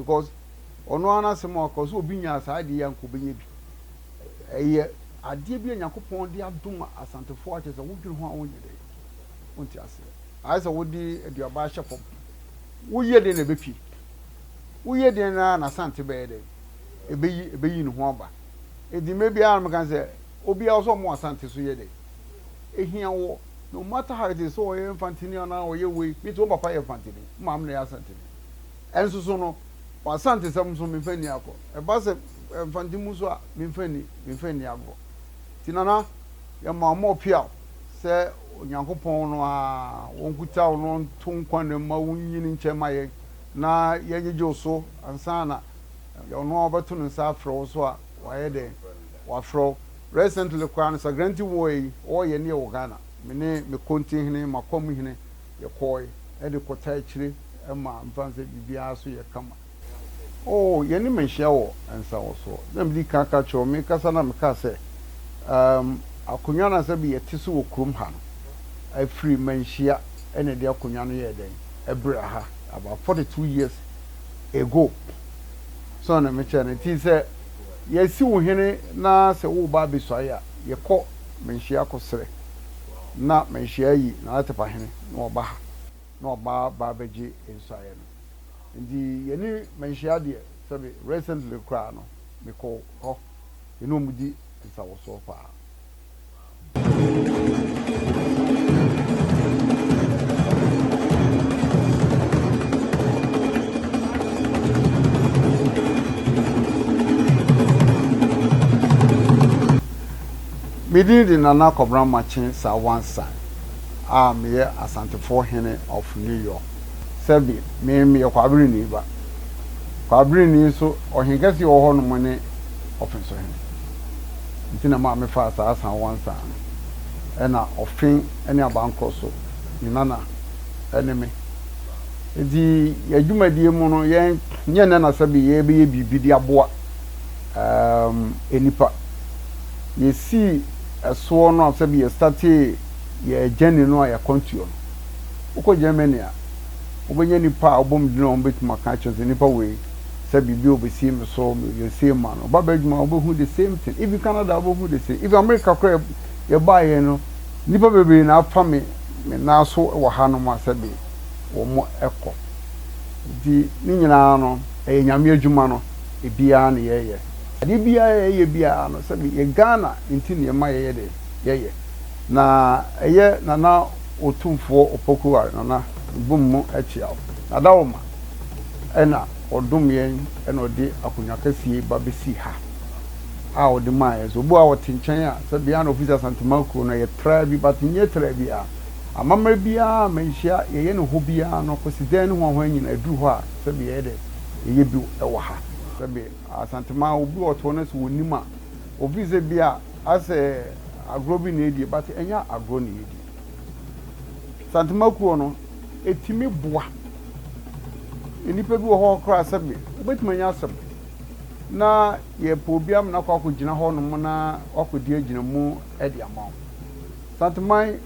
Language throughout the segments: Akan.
Because ɔno ara n'asɛm a ɔka, ɔsɛ obi nyaa saa adeɛ yi a nka ɔbɛnya bi. Ɛyɛ adeɛ bi a Nyankopɔn de adom Asantefoɔ a kyerɛ sɛ wodwene ho a wonyɛ dɛn, wonte aseɛ. Ayɛ sɛ wode aduaba ahyɛ fam. Woyɛ dɛn na ɛbɛpue? Woyɛ dɛn ara na Asante bɛyɛ dɛn? Ɛbɛyi, ɛbɛyi ne ho aba. Enti mmerɛ biara na meka sɛ, obiara ɔsɛ ɔmo Asante so yɛ dɛn? Ɛhia wɔ, no matter how it is, sɛ ɔyɛ Mfanteni anaa ɔyɛ wei, me nso me papa yɛ Mfanteni, me maame na ɛyɛ Asanteni. Ɛnso so no, w'Asantesɛm nso memfa nni agorɔ. Ɛba sɛ Mfante mu nso a, memfa nni, memfa nni agorɔ. Nti Nana, yɛma wo mmɔ peaw sɛ Onyankopɔn no ara ɔnkuta wo na ɔnto nkwa nna mu ma wonyini nkyɛ ma yɛn na yɛngyegye wo so ansa na ɔno ara ɔbɛto ne nsa afrɛ wo nso a, wayɛ dɛn? Wafrɛ wo. Recently koraa no, Sagranti war yi, ɔreyɛ ne yɛwɔ Ghana. Me ne me Kontinhene, Makwamuhene, yɛkɔɔe de kɔtaa akyire ma mfa no sɛ biribiara so yɛ kama. Oh, yɛne manhyia wɔ nsawɔsoɔ. Na medi kan ka kyerɛ wo, mekasa na mekaa sɛ, um, akonnwa no a sɛbi yɛte so wɔ kurom ha no, ɛfiri manhyia ɛna ɛde akonnwa no yɛɛ dɛn, ɛbrɛ ha about 42 years ago. So na mekyerɛ no, nti sɛ yɛasi wo hene na sɛ woreba abɛsuae a, yɛkɔ manhyia kɔsrɛ. Na manhyia yi Nana Tepahene na waba ha na waba ba abɛgye nsuaeɛ no. Nti yɛne manhyia deɛ sɛbe recently koraa no mekɔɔ hɔ yɛne wɔn di nsawɔsoɔ paa. Me din de Nana Kwabena Makye Sawansan a meyɛ Asantefoɔ hene of New York. Sɛbe me meyɛ Kwabereni ba. Kwabereni nso ɔhenkɛseɛ ɔwɔ hɔ nom ne Ɔfensohene. Nti na maa mefaa saa Sawansan no. Ɛna Ɔfen ne Abankorɔ so ne Nana ne me. Nti yɛn dwumadie mu no yɛn nyɛ nnɛ na sɛbe yɛbɛyɛ biribi de aboa um, nnipa. Yɛsii ɛsoɔ no a sɛbi yɛ startee yɛ journey no a yɛakwantuo no, wokɔ Germany a, wobɛnya nnipa a wobɔ mu din a wɔbɛtumi aka akyerɛ sɛ nnipa wei sɛ biribi a wɔbɛsie me so, meyɛ sei ma no. Woba Belgium a wobɛhu the same thing. Even Canada wobɛhu the same. Even America koraa yɛbaeɛ no, nnipa bebree na afa me me nan so wɔ hanom a sɛbi wɔn kɔ. Nti ne nyinaa no, ɛyɛ Nyame adwuma no, ebiara na yɛyɛ. Adeɛ biara a yɛyɛ biara no sɛbi yɛ Ghana nti na yɛma yɛyɛ dɛn yɛyɛ. Na ɛyɛ Nana Otumfoɔ Opoku Ware Nana mebom mu kyea wo. Nadawoma ɛna ɔdom yɛn ɛna ɔde akonwa kɛseɛ yi ba bɛsii ha a ɔde maa yɛn. Sɛ obi wɔ ha ɔte nkyɛn a sɛbi ana ofisi Asantema kuro no ɛyɛ traa bi but nyɛ traa biara. Amammerɛ biara a manhyia yɛyɛ no hɔ biara no Kwasidan ne hwanhwan nyinaa ɛduru hɔ a sɛbi yɛyɛ dɛn yɛyɛ bi wɔ ha. Sɛbi Asanteman obi wɔ toɔ no sɛ ɔnim a ofi sɛ bi a asɛ agorɔ bi na ɛdie but ɛnyɛ agorɔ na ɛdie. Asantema kuo no ɛtumi boa nnipa bi wɔ hɔ koraa sɛ bi wobɛtumi anya asɛm na yɛpɛ obi amena akɔ akɔgyina hɔ nom na wakɔdi agyina mu de ama wo. Asanteman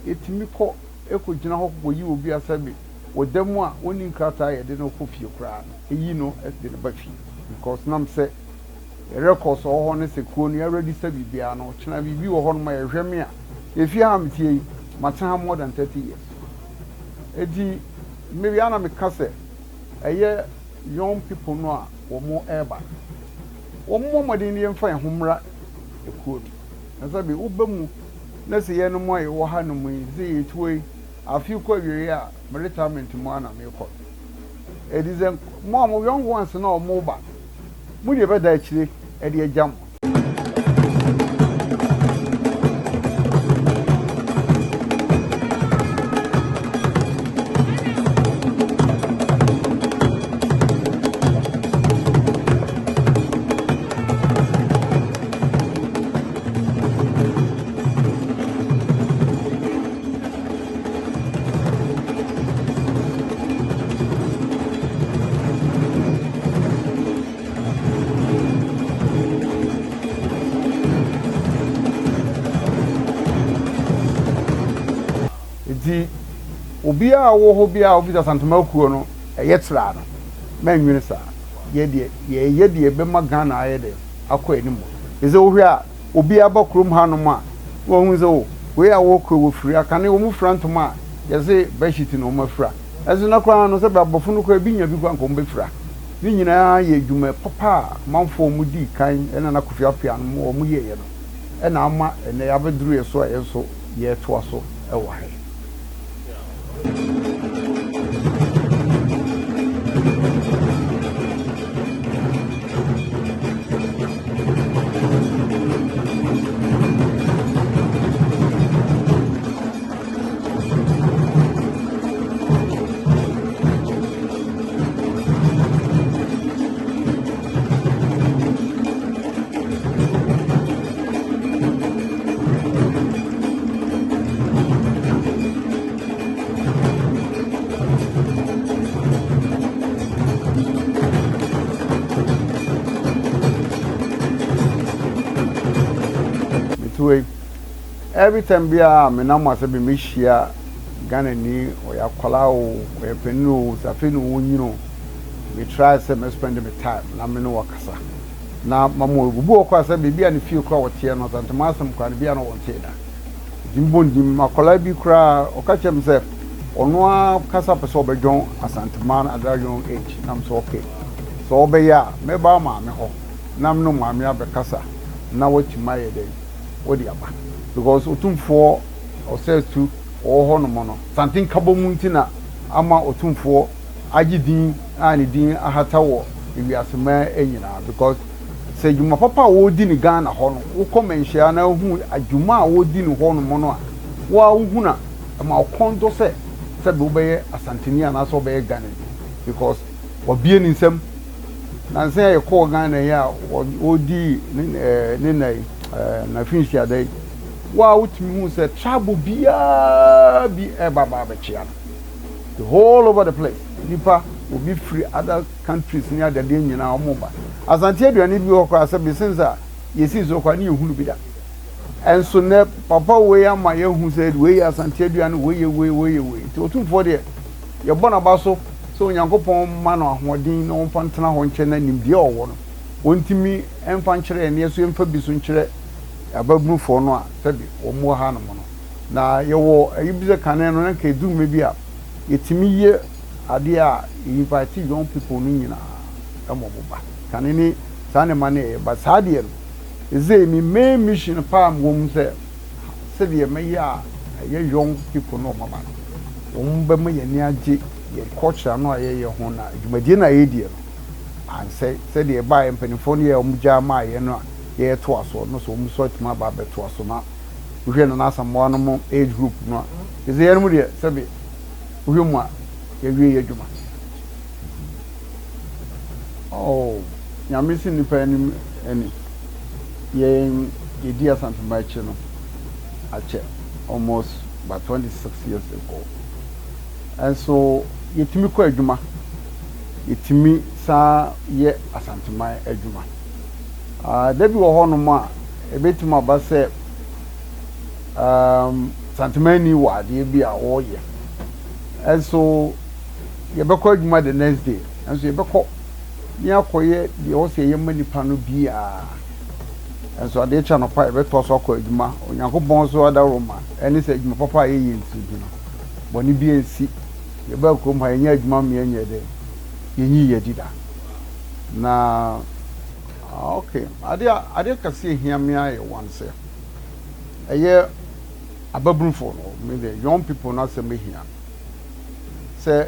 ɛtumi kɔ ɛkɔgyina hɔ kɔyi obi a sɛ bi ɔda mu a ɔnni nkrataa a yɛde no kɔ fie koraa no. eyi no de no ba fie because nam sɛ yɛ records wɔ hɔ ne sɛ kuo no yɛ register biribiara no ɔkyena biribi wɔ hɔ nom a yɛhwɛ me a efie ha metie yi matena ha more than 30 years eti maybe ana meka sɛ ɛyɛ young people no a wɔn ɛreba no wɔn mmɔ mmɔden ne yɛmfa yɛn ho mmra ekuo no na sɛ bi woba mu na sɛ yɛn nom a yɛwɔ ha nom yi sɛ yɛtuo yi afe kɔ awieeɛ a me retirement mu ana mekɔ Edi sɛ mo a mo young ones na ɔmo ba mo deɛ bɛda akyire ɛde agya mo. Nti obiara a ɔwɔ hɔ biara a ɔfiri Asantema kuo no ɛyɛ tra no, mɛnnwene saa. Yɛ deɛ yɛyɛ deɛ ɛbɛma Ghana ayɛ dɛn akɔ anim. Te sɛ wohwɛ a obiara ba kurom hanom a na wahu sɛ o wei a wɔkɔ yi wɔfiri akane wɔn fira ntoma a yɛse bedsheet na wɔn afira. Ɛnso na koraa no sɛbe aborɔfo no koraa ebi nya bi koraa nka wɔn bɛfira. Ne nyinaa yɛ adwuma papa a amanfoɔ a wɔdii kan ɛne Nana Kofi Appiah nom wɔn yɛeɛ no ɛna ama ɛnnɛ yɛabɛduru yɛ so a yɛn nso yɛretoa so wɔ ha yi. Mete Every time biara a menam ase bi mehyia Ghanani, ɔyɛ akwadaa o, ɔyɛ panin o, sɛ afei na ɔrenyini o, me try sɛ mɛ spend me time na me ne wakasa. Na mama obi wɔ koraa sɛ baabi a ne fie koraa ɔteɛ no, Asantema asɛm koraa no, bi a na ɔntee da. Nti mebɔ ne din, akwadaa bi koraa ɔka kyerɛ me sɛ ɔno ara kasa pɛ sɛ ɔbɛdwɔn Asantema at that young age. Na me sɛ okay, sɛ ɔbɛyɛ a mɛba maame hɔ na me ne maame abɛkasa na watumi ayɛ dɛn wode aba because Otumfoɔ Ɔsɛɛtu ɔwɔ hɔ nom no, Sante nkabɔmu nti na ama Otumfoɔ agye din a ne din ahata wɔ ewiase mmaa nyinaa because sɛ dwuma papa a wɔredi no Ghana hɔ no, wokɔ Manhyia na wohu adwuma a wɔredi no hɔ nom no a, wo ara wohu no a, ɛma wo kɔn dɔ sɛ sɛbe wobɛyɛ Asanteni anaasɛ wobɛyɛ Ghanani because wabue ne nsam. Nansa yi a yɛkɔɔ Ghana yi a wɔdii ne ne nna yi, n'afinhyiada yi, wo a wotumi hu sɛ tribal biara bi ɛreba ba abɛkyea no. The whole over the place. Nipa, obi firi other countries ne adeadeɛ nyinaa wɔn ba. Asante aduane bi wɔ koraa sɛ since a yɛsii so koraa ne yɛhunu bi da. Ɛnso nɛ papa wei ama yɛahu sɛ wei yɛ Asante aduane, wei yɛ wei, wei yɛ wei. Nti Otumfoɔ deɛ yɛbɔ n'aba so sɛ Onyankopɔn mma no ahoɔden na ɔmfa ntena hɔ nkyɛ na nimdeɛ a ɔwɔ no, ɔntumi mfa nkyerɛ yɛn na yɛn nso yɛmfa bi so nkyerɛ ababunufoɔ no a sɛbe wɔn wɔ hanom no. Na yɛwɔ ayi bi sɛ kane no na nka ɛduru mmerɛ bi a yɛtumi yɛ adeɛ a yɛ invite young people no nyinaa ma wɔn ba. Kane ne saa nneɛma no yɛyɛ but saa deɛ no ɛsei me main mission paa mewɔ mu sɛ sɛdeɛ mɛyɛ a ɛyɛ young people no wɔn aba no wɔn bɛma yɛn ani agye yɛn culture no a yɛyɛ ho na dwumadie no a yɛdie no ansɛe sɛdeɛ ɛbaeɛ mpanimfoɔ no yɛ wɔn gyaa maa yɛn no a yɛtoa soɔ no so wɔn nso atumi aba abɛtoa so na wohwɛ Nana Asamoah no mo age group no a ɛsɛ yɛn mu deɛ sɛbe wohwɛ mu a yɛwie yɛ adwuma. Oh, Nyame si nnipa anim ani. Yɛn yɛdi Asantema akyi no akyɛ almost about 26 years ago. Ɛnso yɛtumi kɔ adwuma, yɛtumi san yɛ Asanteman adwuma. Ah, da bi wɔ hɔnom a ɛbɛtumi aba sɛ um, Santemanni wɔ adeɛ bi a ɔreyɛ. Ɛnso yɛbɛkɔ adwuma the next day, ɛnso yɛbɛkɔ ne akɔyɛ deɛ ɛwɔ sɛ yɛyɛ ma nipa no biara. Ɛnso adeɛ kye anɔpa yɛbɛtoa so akɔ adwuma. Onyankopɔn nso adaworoma ɛne sɛ adwuma papa a yɛyɛ nti no, bɔne bi ansi. Yɛbaa kurom ha yɛnyɛ adwuma ma yɛnyɛ dɛ, yɛnyi yɛn adi da. Na ah, okay, adeɛ a adeɛ kɛseɛ ehia me ara yɛ one sɛ ɛyɛ ababunufoɔ no, me deɛ young people no asɛm ehia me. Sɛ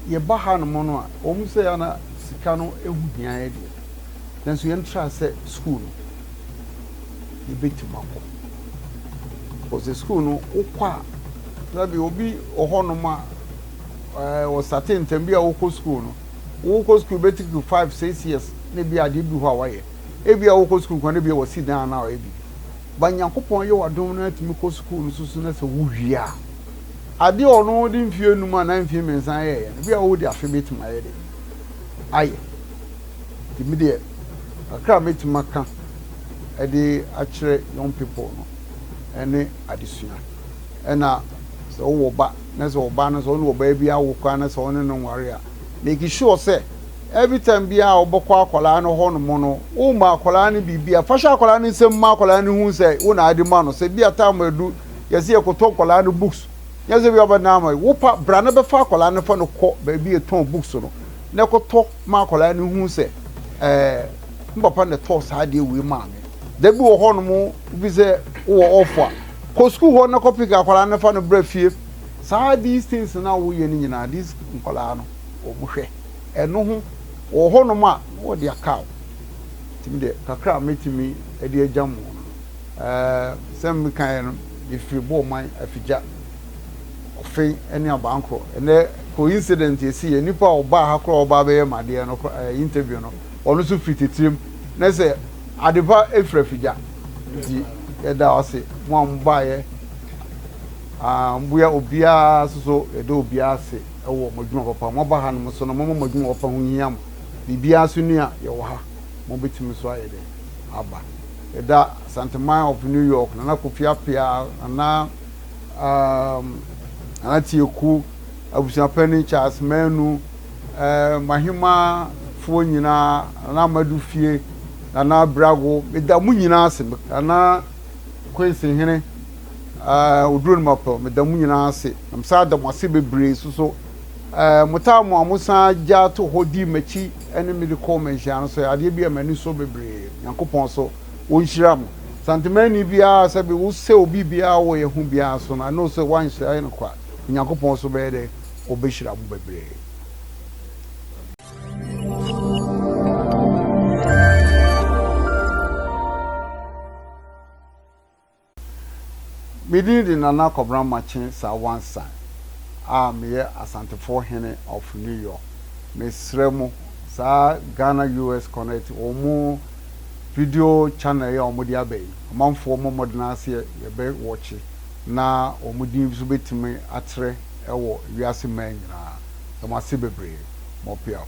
yɛba hanom no a, wɔn sɛ ana sika no ho hia yɛ deɛ, nanso yɛn tra sɛ school no yɛbɛtumi akɔ. Because school no wokɔ a, sɛbi obi wɔ hɔnom a ɛɛ ɔsate ntɛm bi a wokɔ school no, wokɔ school bɛ take 5, 6 years na ebi adeɛ bi hɔ a wayɛ. Ebi a wokɔ school kwan ebi a wɔsi dan anaa ɔyɛ biribi. Ba Nyankopɔn yɛ wadom na atumi kɔ school no so so na sɛ wowie a, adeɛ a ɔno de mfie 5 anaa mfie 3 yɛɛyɛ no, bi a wode afe bɛtumi ayɛ de ayɛ. Nti me deɛ kakra a mɛtumi aka de akyerɛ young people no ɛne adesua. Ɛna sɛ wowɔ ba na sɛ ɔba no sɛ ɔne ɔbaa bi awo koraa na sɛ ɔne no nware a, make sure sɛ Every time biara a wobɛkɔ akwadaa no hɔ nom no, woma akwadaa no biribi a, fa hyɛ akwadaa no nsam ma akwadaa no hu sɛ wo na ade ma no. Sɛ bi a time adu, yɛsɛ yɛkɔtɔ nkwadaa no books. Nyɛ sɛ bi a wobɛdan ama wo pa, bra na bɛfa akwadaa no fa no kɔ baabi a yɛtɔn books no, na ɛkɔtɔ ma akwadaa no hu sɛ ɛɛ, me papa na ɛtɔɔ saa adeɛ wei maa me. Da bi wɔ hɔ nom, wofi sɛ wowɔ off a, kɔ sukuu hɔ na kɔ pick akwadaa no fa no bra fie. Saa these things no a woyɛ no nyinaa, these nkwadaa no, wɔn hwɛ. Ɛno ho wɔ hɔ nom a, na wɔde aka wo. Nti me deɛ, kakra a mɛtumi de agya mo no, ɛɛ, sɛ mekaeɛ no, mefiri Boɔman Afigya, Ɔfe ne Abankorɔ. Ɛnɛ coincident ɛsiiɛ, nipa a ɔbaa ha koraa a ɔba abɛyɛ m'adeɛ no, ɛɛ, interview no, ɔno nso firi Tetirim. Na sɛ adepa firi Afigya. Nti yɛda wo ase, mo a mobaeɛ. Ah, mboya obiara nso so, yɛda obiara ase wɔ mo adwuma papa. Moaba hanom nso no, momma mo adwuma papa ho nhia mo. Biribiara nso ni a, yɛwɔ ha. Mobɛtumi nso ayɛ dɛn aba. Yɛda Asanteman of New York, Nana Kofi Appiah, Nana, um, Nana Tieku, Abusuapanin Charles Manu, eh, Mahemafoɔ nyinaa, Nana Amadu Fie, Nana Brago, meda mo nyinaa ase. Nana Quincy Hene, Eh, oduro no mapɛ, meda mo nyinaa ase. Na mesan da mo ase bebree nso so. Eh, mo taa mo a mosan gya to hɔ dii m'akyi ne me de kɔɔ manhyia no so yɛ adeɛ bi a m'ani sɔ bebree. Nyankopɔn so ɔnhyira mo. Santemanni biara sɛbe wosɛ obi biara wɔ yɛ ho biara so no, I know sɛ woanhyira no kwa. Onyankopɔn so bɛyɛ dɛ, ɔbɛhyira mo bebree. Me din de Nana Kwabena Makye Sawansan a meyɛ Asantefoɔ hene of New York. Mesrɛ mo saa Ghana US Connect wɔn video channel yi a wɔde aba yi, amanfoɔ mmɔ mmɔden ara sɛ yɛbɛ wɔkye na wɔn din nso bɛtumi atrɛ wɔ wiase mmaa nyinaa. Yɛda mo ase bebree. Mopeaw.